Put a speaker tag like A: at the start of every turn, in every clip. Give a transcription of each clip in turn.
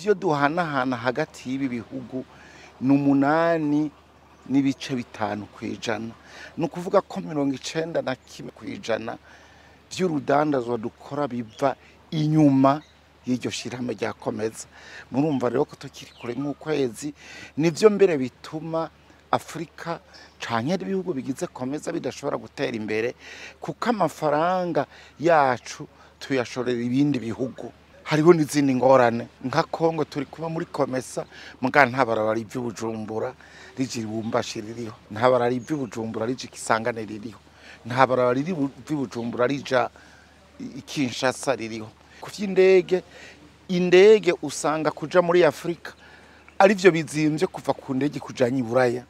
A: Ivyo duhanahana hagati y'ibi bihugu ni 8.5%. Ni ukuvuga ko 91% vy'urudandazwa dukora biva inyuma y'iryo shirahamwe rya COMESA. Murumva rero ko tukiri kure nk'ukwezi. Nivyo mbere bituma Afurika canke ibihugu bigize COMESA bidashobora gutera imbere, kuko amafaranga yacu tuyashorera ibindi bihugu. Hariho n'izindi ngorane nka Kongo, turi kuba muri COMESA, muga nta barabara riva i Bujumbura rija i Lubumbashi ririho, nta barabara riva i Bujumbura rija i Kisangani ririho, nta barabara riva i Bujumbura rija i Kinshasa ririho. Ku vy'indege, indege usanga kuja muri Afurika arivyo bizimvye kuva ku ndege kujanya i Buraya.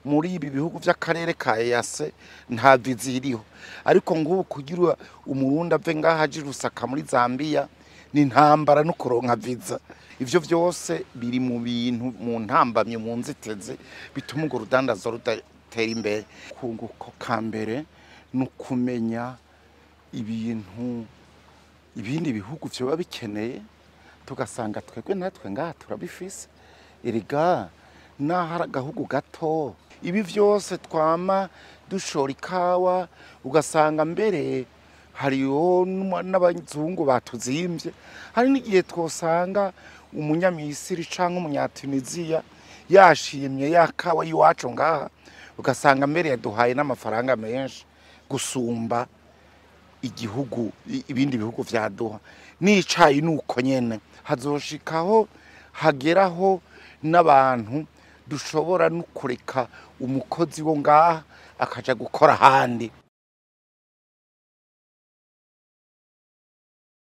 A: Muri ibi bihugu vy'akarere ka EAC nta viza iriho, ariko ngubu kugira Umurundi ave ngaha aje i Lusaka muri Zambia ni intambara no kuronka viza. Ivyo vyose biri mu bintu, mu ntambamye, mu nzitizi bituma urwo rudandazo rudatera imbere. Kunguko ka mbere ni ukumenya ibintu ibindi bihugu vyoba bikeneye, tugasanga twebwe natwe ngaha turabifise. Erega naho ari agahugu gato, ibi vyose twama dushora ikawa, ugasanga mbere hariho n'abazungu batuzimvye. Hari n'igihe twosanga Umunyamisiri canke Umunyatunisiya yashimye ya kawa y'iwacu ngaha, ugasanga mbere yaduhaye n'amafaranga menshi gusumba igihugu ibindi bihugu vyaduha. N'icayi nuko nyene, hazoshikaho hageraho n'abantu dushobora no kureka umukozi wo ngaha akaja gukora ahandi.